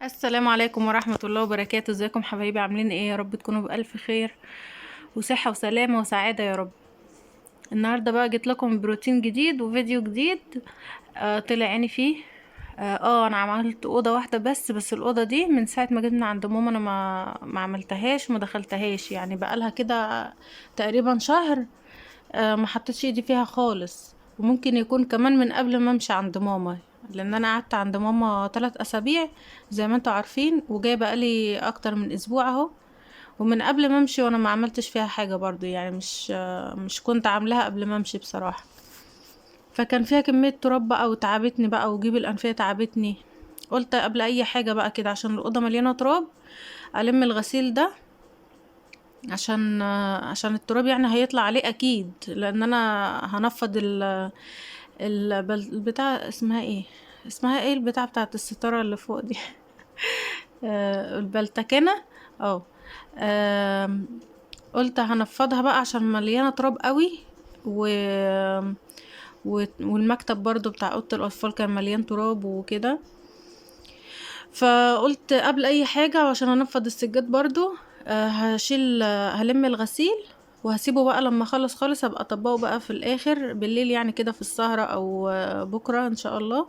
السلام عليكم ورحمة الله وبركاته. ازيكم حبايبي؟ عاملين ايه؟ يا رب تكونوا بألف خير وصحة وسلامة وسعادة يا رب. النهاردة بقى جيت لكم بروتين جديد وفيديو جديد. طلع عيني فيه. انا عملت اوضة واحدة بس الاوضة دي من ساعة ما جيت من عند ماما انا ما عملتهاش وما دخلتهاش، يعني بقالها كده تقريبا شهر. ما حطيتش ايدي فيها خالص، وممكن يكون كمان من قبل ما امشي عند ماما، لان انا قعدت عند ماما 3 اسابيع زي ما انتوا عارفين، وجايه بقالي اكتر من اسبوع اهو. ومن قبل ما امشي وانا ما عملتش فيها حاجة برضو، يعني مش كنت عاملاها قبل ما امشي بصراحة. فكان فيها كمية تراب بقى وتعبتني بقى، وجيب الانفيه تعبتني. قلت قبل اي حاجة بقى كده عشان الاوضة مليانة تراب الم الغسيل ده عشان التراب يعني هيطلع عليه اكيد، لان انا هنفض البتاع اسمها ايه، اسمها ايه البتاع بتاعت الستارة اللي فوق دي البلتكنه. قلت هنفضها بقى عشان مليانة تراب قوي، والمكتب برضو بتاع اوضة الاطفال كان مليان تراب وكده. فقلت قبل اي حاجة عشان انفض السجاد برضو، هلم الغسيل وهسيبه بقى لما اخلص خالص، ابقى اطبقه بقى في الاخر بالليل، يعني كده في السهرة او بكره ان شاء الله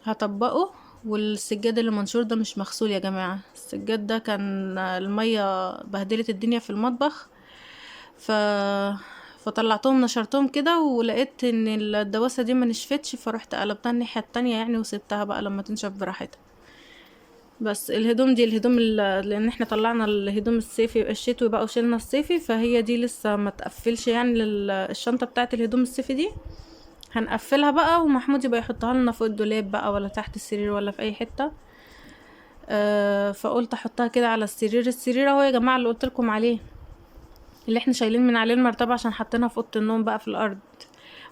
هطبقه. والسجاد اللي منشور ده مش مغسول يا جماعة، السجاد ده كان المية بهدلت الدنيا في المطبخ، فطلعتهم نشرتهم كده، ولقيت ان الدواسه دي ما نشفتش، فروحت قلبتها الناحية التانية يعني، وسبتها بقى لما تنشف براحتها. بس الهدوم دي الهدوم لان احنا طلعنا الهدوم الصيفي الشتوي بقى وشيلنا الصيفي، فهي دي لسه ما تقفلش يعني الشنطة بتاعت الهدوم الصيفي دي هنقفلها بقى، ومحمود يبقى يحطها لنا فوق الدولاب بقى، ولا تحت السرير، ولا في اي حتة. فقلت احطها كده على السرير. السرير اهو يا جماعة اللي قلت لكم عليه، اللي احنا شايلين من عليه المرتبة عشان حاطينها في اوضة النوم بقى في الارض.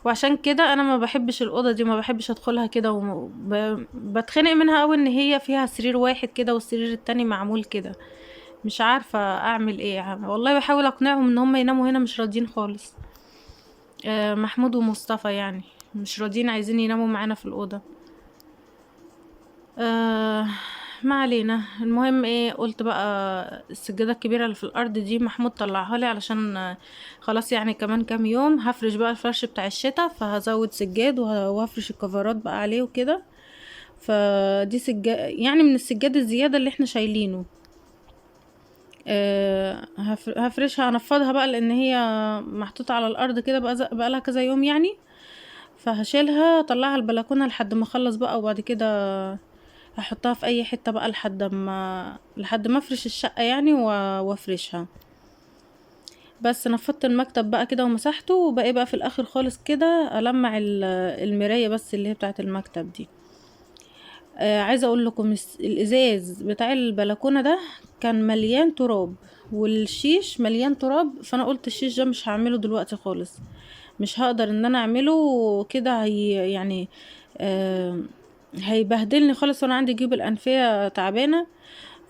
وعشان كده انا ما بحبش الاوضة دي، ما بحبش ادخلها كده، وبتخنق منها قوي ان هي فيها سرير واحد كده والسرير التاني معمول كده. مش عارفه اعمل ايه والله، بحاول اقنعهم ان هم يناموا هنا، مش راضيين خالص. محمود ومصطفى يعني مش راضيين، عايزين يناموا معانا في الاوضة. ما علينا. المهم ايه، قلت بقى السجادة الكبيرة اللي في الارض دي محمود طلعها لي علشان خلاص يعني كمان كام يوم هفرش بقى الفرش بتاع الشتاء، فهزود سجاد وهفرش الكفرات بقى عليه وكده. فدي سجادة يعني من السجاد الزيادة اللي احنا شايلينه. هفرشها، هنفضها بقى لان هي محطوطة على الارض كده بقى لها كذا يوم يعني، فهشيلها اطلعها البلكونه لحد ما اخلص بقى، وبعد كده هحطها في اي حتة بقى لحد ما افرش الشقة يعني وافرشها. بس نفضت المكتب بقى كده ومسحته، وبقى بقى في الاخر خالص كده المع المراية بس اللي هي بتاعه المكتب دي. عايزه اقول لكم الازاز بتاع البلكونه ده كان مليان تراب، والشيش مليان تراب، فانا قلت الشيش ده مش هعمله دلوقتي خالص، مش هقدر ان انا اعمله كده، هي يعني هيبهدلني خالص، وانا عندي جيوب الانفيه تعبانة.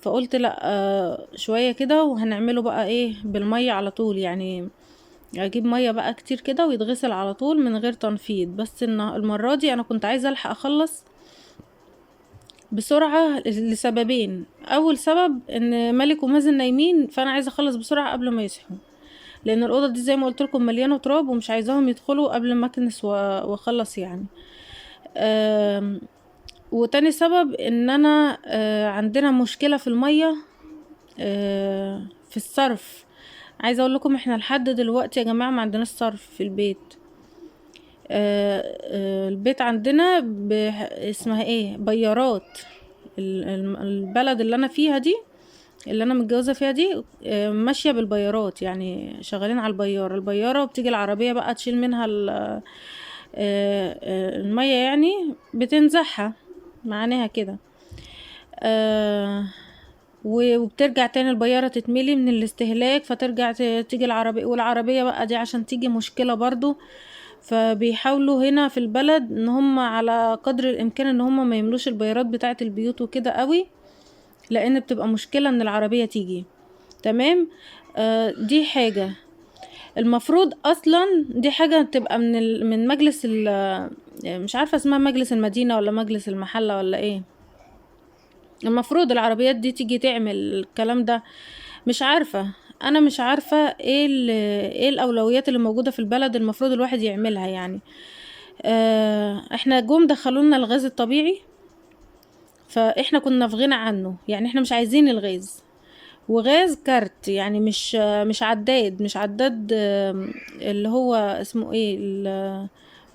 فقلت لا، شوية كده وهنعمله بقى ايه بالمية على طول، يعني اجيب مية بقى كتير كده ويتغسل على طول من غير تنفيض. بس ان المرة دي انا كنت عايزه الحق اخلص بسرعة لسببين. اول سبب ان مالك ومازن نايمين، فانا عايزه اخلص بسرعة قبل ما يصحوا، لان الاوضة دي زي ما قلت لكم مليانة تراب ومش عايزاهم يدخلوا قبل ما اكنس واخلص يعني. وتاني سبب ان انا عندنا مشكلة في المية، في الصرف. عايزه اقول لكم احنا لحد دلوقتي يا جماعة ما عندناش صرف في البيت. البيت عندنا اسمها ايه، بيارات. البلد اللي انا فيها دي، اللي انا متجوزة فيها دي، ماشية بالبيارات، يعني شغالين على البياره. البياره وبتيجي العربية بقى تشيل منها المية، يعني بتنزعها معناها كده. وبترجع تاني البيارة تتملي من الاستهلاك، فترجع تيجي العربية، والعربية بقى دي عشان تيجي مشكلة برضو. فبيحاولوا هنا في البلد ان هم على قدر الامكان ان هم ما يملوش البيارات بتاعة البيوت وكده قوي، لان بتبقى مشكلة ان العربية تيجي. تمام. دي حاجة المفروض اصلا، دي حاجة تبقى من مجلس مش عارفة اسمها مجلس المدينة ولا مجلس المحلة ولا ايه، المفروض العربيات دي تيجي تعمل الكلام ده. مش عارفة، انا مش عارفة ايه الاولويات اللي موجودة في البلد المفروض الواحد يعملها يعني. احنا جم دخلولنا الغاز الطبيعي، فاحنا كنا في غنى عنه، يعني احنا مش عايزين الغاز، وغاز كارت يعني مش عداد، مش عداد، اللي هو اسمه ايه،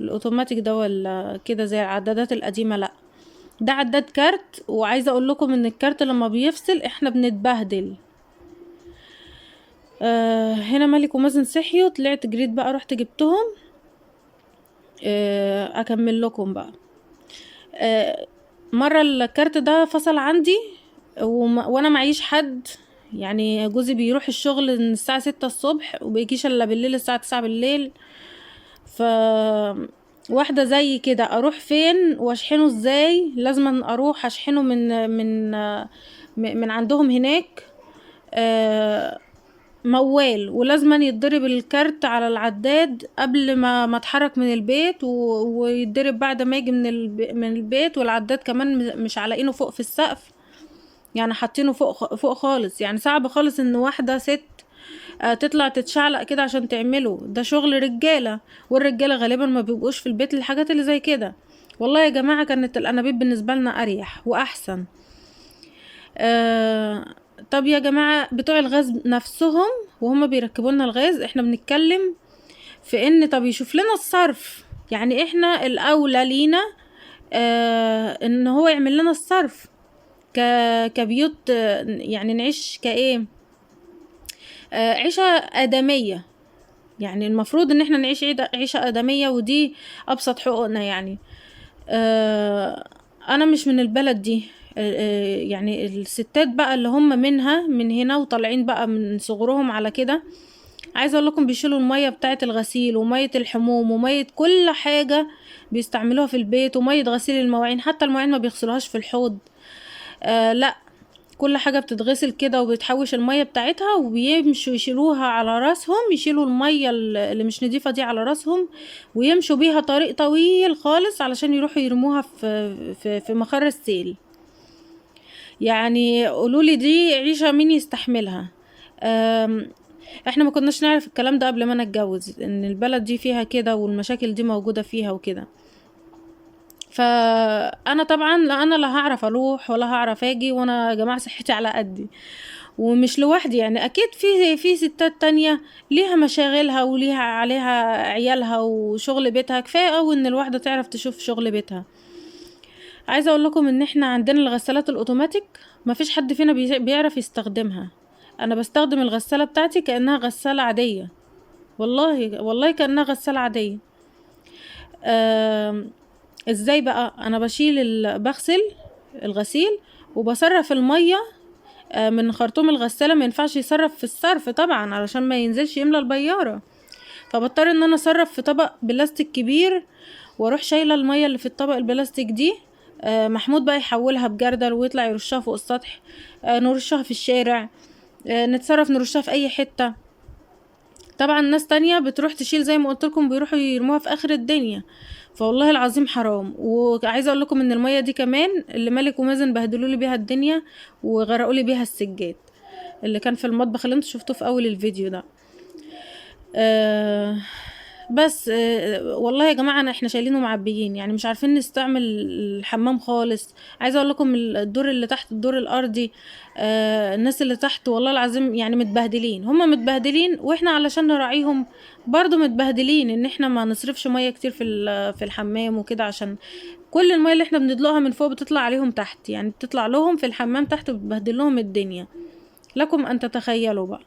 الاوتوماتيك ده ولا كده زي العدادات القديمة، لا ده عداد كارت. وعايزة اقول لكم ان الكارت لما بيفصل احنا بنتبهدل. هنا مالك ومازن صحيوا، طلعت جريت بقى رحت جبتهم. اكمل لكم بقى. مرة الكارت ده فصل عندي وانا معيش حد، يعني جوزي بيروح الشغل من الساعة 6 الصبح وبيجيش الا بالليل الساعة 9 بالليل. ف واحدة زي كده اروح فين واشحنه ازاي؟ لازم اروح اشحنه من عندهم هناك، موال، ولازم يتضرب الكارت على العداد قبل ما اتحرك من البيت، ويتضرب بعد ما اجي من البيت. والعداد كمان مش علاقينه فوق في السقف، يعني حاطينه فوق خالص، يعني صعب خالص ان واحدة ست تطلع تتشعلق كده عشان تعمله. ده شغل رجالة، والرجالة غالبا ما بيبقوش في البيت للحاجات اللي زي كده. والله يا جماعة كانت الانابيب بالنسبة لنا اريح واحسن. طب يا جماعة بتوع الغاز نفسهم وهم بيركبوا لنا الغاز، احنا بنتكلم في ان طب يشوف لنا الصرف، يعني احنا الاولى لينا ان هو يعمل لنا الصرف كبيوت، يعني نعيش كايه، عيشة آدمية. يعني المفروض ان احنا نعيش عيشة آدمية، ودي ابسط حقوقنا يعني. انا مش من البلد دي، يعني الستات بقى اللي هم منها من هنا وطالعين بقى من صغرهم على كده، عايزه اقول لكم بيشيلوا المية بتاعه الغسيل ومية الحموم ومية كل حاجة بيستعملوها في البيت، ومية غسيل المواعين، حتى المواعين ما بيغسلوهاش في الحوض، لا كل حاجة بتتغسل كده وبتحوش المية بتاعتها وبيمشوا يشيلوها على راسهم، يشيلوا المية اللي مش نضيفه دي على راسهم ويمشوا بيها طريق طويل خالص علشان يروحوا يرموها في مخر السيل. يعني قولولي دي عيشة مين يستحملها؟ احنا ما كناش نعرف الكلام ده قبل ما انا اتجوز، ان البلد دي فيها كده والمشاكل دي موجودة فيها وكده. فانا طبعا لا انا لا هعرف اروح ولا هعرف اجي، وانا يا جماعة صحتي على قدي ومش لوحدي، يعني اكيد في ستات تانية ليها مشاغلها وليها عليها عيالها وشغل بيتها، كفاية قوي ان الواحدة تعرف تشوف شغل بيتها. عايزة اقول لكم ان احنا عندنا الغسالات الاوتوماتيك ما فيش حد فينا بيعرف يستخدمها. انا بستخدم الغسالة بتاعتي كأنها غسالة عادية، والله والله كأنها غسالة عادية. ازاي بقى؟ انا بغسل الغسيل وبصرف المية، من خرطوم الغسالة، ما ينفعش يصرف في الصرف طبعا علشان ما ينزلش يملى البيارة، فبضطر ان انا اصرف في طبق بلاستيك كبير واروح شايلة المية اللي في الطبق البلاستيك دي. محمود بقى يحولها بجردل ويطلع يرشها فوق السطح، نرشها في الشارع، نتصرف نرشها في اي حتة. طبعا ناس تانية بتروح تشيل زي ما قلت لكم، بيروحوا يرموها في اخر الدنيا، فوالله العظيم حرام. وعايزه اقول لكم ان المية دي كمان اللي مالك ومازن بهدلوا لي بيها الدنيا وغرقوا لي بيها السجاد اللي كان في المطبخ اللي انتوا شفتوه في اول الفيديو ده. بس والله يا جماعة احنا شايلينه معبيين، يعني مش عارفين نستعمل الحمام خالص. عايزه اقول لكم الدور اللي تحت، الدور الارضي، الناس اللي تحت والله العظيم يعني متبهدلين، هما متبهدلين واحنا علشان نراعيهم برضو متبهدلين، ان احنا ما نصرفش مية كتير في الحمام وكده، عشان كل المية اللي احنا بندلقها من فوق بتطلع عليهم تحت، يعني بتطلع لهم في الحمام تحت وبتبهدل لهم الدنيا. لكم ان تتخيلوا بقى.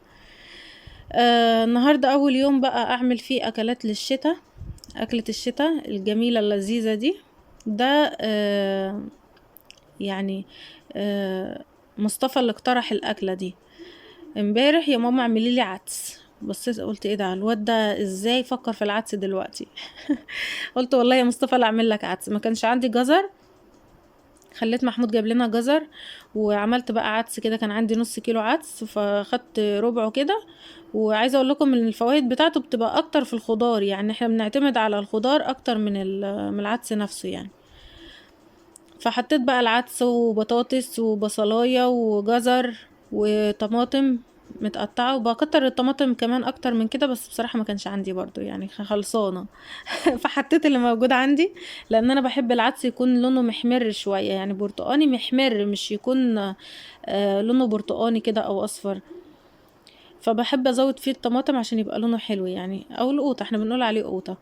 النهاردة أول يوم بقى أعمل فيه أكلات للشتاء، أكلة الشتاء الجميلة اللذيذة دي. ده مصطفى اللي اقترح الأكلة دي امبارح، يا ماما اعملي لي عدس. بصيت قلت ايه ده، الواد ده ازاي فكر في العدس دلوقتي؟ قلت والله يا مصطفى لا اعمل لك عدس. ما كانش عندي جزر، خليت محمود جاب لنا جزر وعملت بقى عدس كده، كان عندي نص كيلو عدس فخدت ربعه كده. وعايزه اقول لكم ان الفوائد بتاعته بتبقى اكتر في الخضار، يعني احنا بنعتمد على الخضار اكتر من العدس نفسه يعني. فحطيت بقى العدس وبطاطس وبصلاية وجزر وطماطم متقطعة، وبكتر الطماطم كمان اكتر من كده، بس بصراحة ما كانش عندي برضو يعني خلصانة. فحطيت اللي موجود عندي، لان انا بحب العدس يكون لونه محمر شوية، يعني برتقاني محمر، مش يكون لونه برتقاني كده او اصفر. فبحب ازود فيه الطماطم عشان يبقى لونه حلو يعني، او القوطة، احنا بنقول عليه قوطة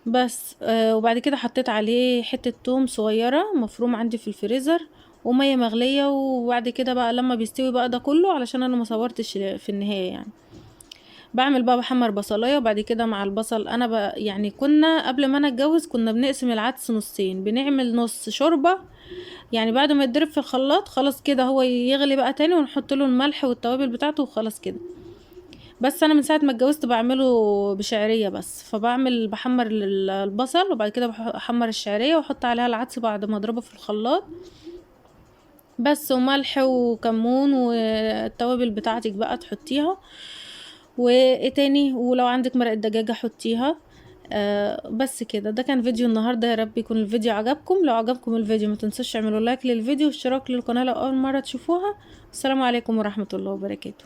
بس. وبعد كده حطيت عليه حتة توم صغيرة مفروم عندي في الفريزر، ومية مغلية. وبعد كده بقى لما بيستوي بقى ده كله، علشان انا ما صورتش في النهاية يعني، بعمل بقى بحمر بصلاية. وبعد كده مع البصل انا بقى يعني كنا قبل ما انا اتجوز كنا بنقسم العدس نصين، بنعمل نص شوربة يعني بعد ما يتضرب في الخلاط خلاص كده، هو يغلي بقى تاني ونحط له الملح والتوابل بتاعته وخلاص كده. بس انا من ساعة ما اتجوزت بعمله بشعريه بس، فبعمل بحمر البصل، وبعد كده بحمر الشعرية واحط عليها العدس بعد ما اضربه في الخلاط بس، وملح وكمون والتوابل بتاعتك بقى تحطيها، وايه تاني، ولو عندك مرقه دجاجه حطيها. بس كده. ده كان فيديو النهارده، يا رب يكون الفيديو عجبكم. لو عجبكم الفيديو ما تنسوش تعملوا لايك للفيديو واشتراك للقناة لو اول مرة تشوفوها. السلام عليكم ورحمة الله وبركاته.